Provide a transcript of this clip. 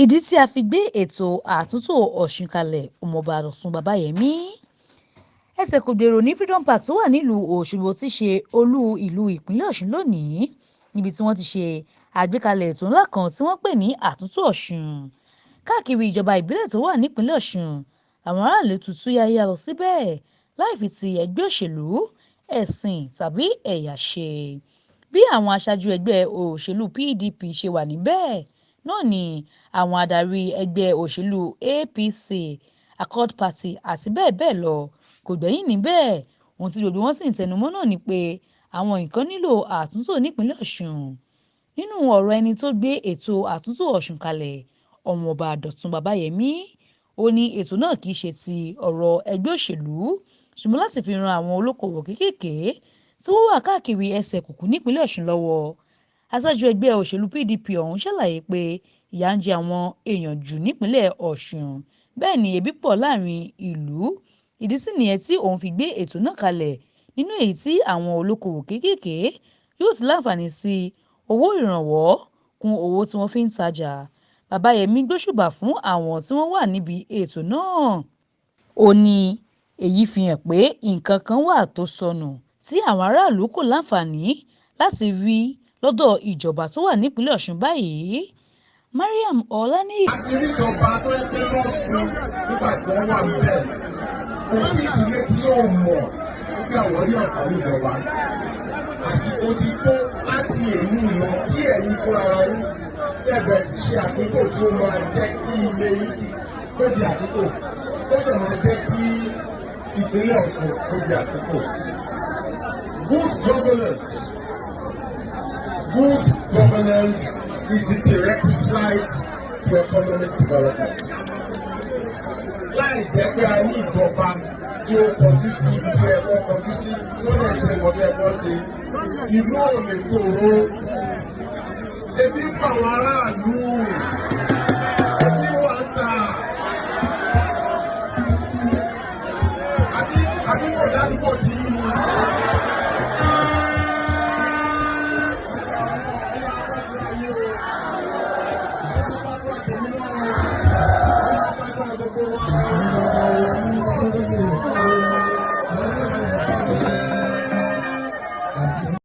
Ìdí tí a fi gbé ètò àtúntò Ọ̀ṣun kalẹ̀: Ọmọọba Dọ̀tun Babayẹmi. Ẹsẹ̀ kò gbèrò ní Freedom Park tó wà nílùú Òṣogbo tí í ṣe olú ìlú ìpínlẹ̀ Ọ̀ṣun lónìí, níbi tí wọ́n ti ṣe àgbékalẹ̀ ètò ńlá kan tí wọ́n pè ní Àtúntò Ọ̀ṣun. Káàkiri ìjọba ìbílẹ̀ tó wà nípìnlẹ̀ Ọ̀ṣun làwọn aráàlú ti tú yáyá lọ síbẹ̀ láì fi ti ẹgbẹ́ òṣèlú, ẹ̀sìn tàbí ẹ̀yà ṣe. Bí àwọn aṣáájú ẹgbẹ́ òṣèlú PDP ṣe wà níbẹ̀ náà ni àwọn adarí ẹgbẹ́ òṣèlú APC, Accord Party àti bẹ́ẹ̀ bẹ́ẹ̀ lọ kò gbẹ́yìn níbẹ̀. Ohun tí gbogbo wọn sì ń tẹnumọ́ náà ni pé àwọn nǹkan nílò àtúntò nípìnlẹ̀ Ọ̀ṣun. Nínú ọ̀rọ̀ ẹni tó gbé ètò àtúntò Ọ̀ṣun kalẹ̀, Ọmọọba Dọ̀tun Babayẹmi, ó ní ètò náà kì í ṣe ti ọ̀rọ̀ ẹgbẹ́ òṣèlú, ṣùgbọ́n láti fi ran àwọn olókoòwò kéékèèké tí wọ́n wà káàkiri ẹsẹ̀ kùkú nípìnlẹ̀ Ọ̀ṣun lọ́wọ́. Aṣáájú ẹgbẹ́ òṣèlú PDP ọ̀hún ṣàlàyé pé ìyà ń jẹ àwọn èèyàn jù nípìnlẹ̀ Ọ̀ṣun, bẹ́ẹ̀ ni ebi pọ̀ láàrin ìlú. Ìdí sì nìyẹn tí òun fi gbé ètò náà kalẹ̀, nínú èyí tí àwọn olókoòwò kéékèèké yóò ti láǹfààní sí owó ìrànwọ́ kún owó tí wọ́n fi ń tajà. Babayẹmi gbóṣùbà fún àwọn tí wọ́n wà níbi ètò náà. Ó ní èyí fi hàn pé nǹkan kan wà tó sọnù tí àwọn aráàlú kò láǹfààní láti rí lọ́dọ̀ ìjọba tó wà nípìnlẹ̀ Ọ̀ṣun báyìí. Mariam Ọláníyì. A ti rí ìjọba tó yẹ pé lọ́sùn nígbà tí wọ́n wà níbẹ̀. Kò sí ìdílé tí ó mọ̀ wípé àwọn ní àǹfààní ìjọba. Àsìkò ti tó láti èmi lọ kí ẹ̀yin fúnra ara yín bẹ̀rẹ̀ sí ṣe àtúntò tí ó máa jẹ́ kí ilé yín kó di àtúntò, ó dẹ̀ máa jẹ́ kí ìpínlẹ̀ Ọ̀ṣun kó di àtúntò. Good governance. Good governance is the prerequisite to economic development. Láì jẹ́ pé a ní ìjọba tí ó kọjú sí ibi tí ẹ̀kọ́ kọjú sí, wọ́n lè ṣe nǹkan tí ẹ̀kọ́ ṣe. Ìlú ò lè tòrò. Ebi ń pa àwọn aráàlú. Ebi wà ń tà. Àbí kò dádúgbò tí